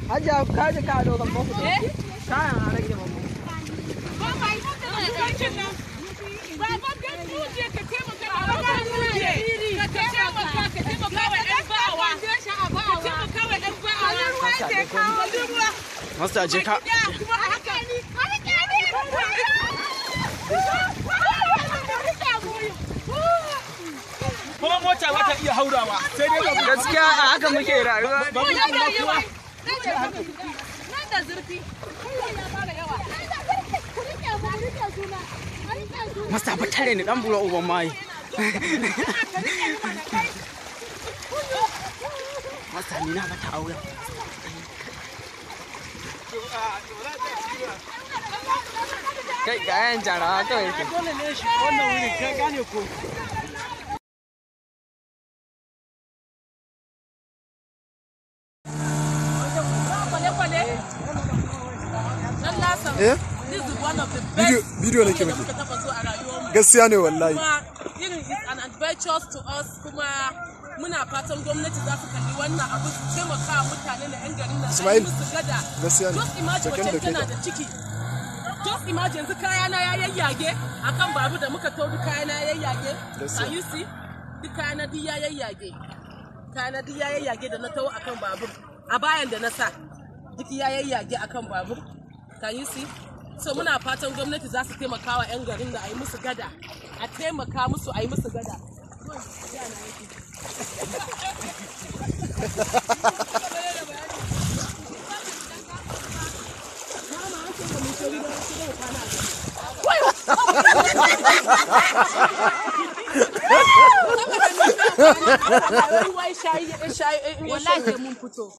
Hajiya ka ji ka dogon boko. Kayan a rage mamu. Baba Ganduje ka taimaka Baba Ganduje ka taimaka ka taimaka wa ɗan ba'awa ka taimaka wa ɗan ba'awa. Masta je ka. Kuma a haka ni. Kuma mota ba ta iya haurawa sai dai babu. Gaskiya a haka muke rayuwa. Babu kuma kuwa. Nan da zurfi. Ya fara yawa. Masta ba tare ni dan bura uban mai. Masta ni na mata aure. Kai ga yan jarawa kawai yake. Dole ne shi wannan wurin ka gane ko. Kwale-kwale. Dan Lasan. Eh? This is one of the best Bidiyo nake da miki. muka taba zo a rayuwarmu. Gaskiya ne wallahi. Kuma irin is an adventure to us, kuma muna fatan gwamnati za su kalli wannan abu su taimaka wa mutane na 'yan garin nan, a yi Ismail, musu gada. gaskiya ne. Just imagine Jaken mace da ke tana ka. da ciki. Just imagine yanzu kayana ya yayyage akan babu da muka tauri, kayana ya yayyage. Gaskiya. Can you see? Duk kayana duk ya yayyage. Kayana duk ya yayyage da na tawo akan babur. A bayan da na sa duk ya yayyage akan babur. Can you see? So muna fatan gwamnati za su taimaka wa 'yan garin da a yi musu gada. A taimaka musu a yi musu gada. Wallahi sai mun fito.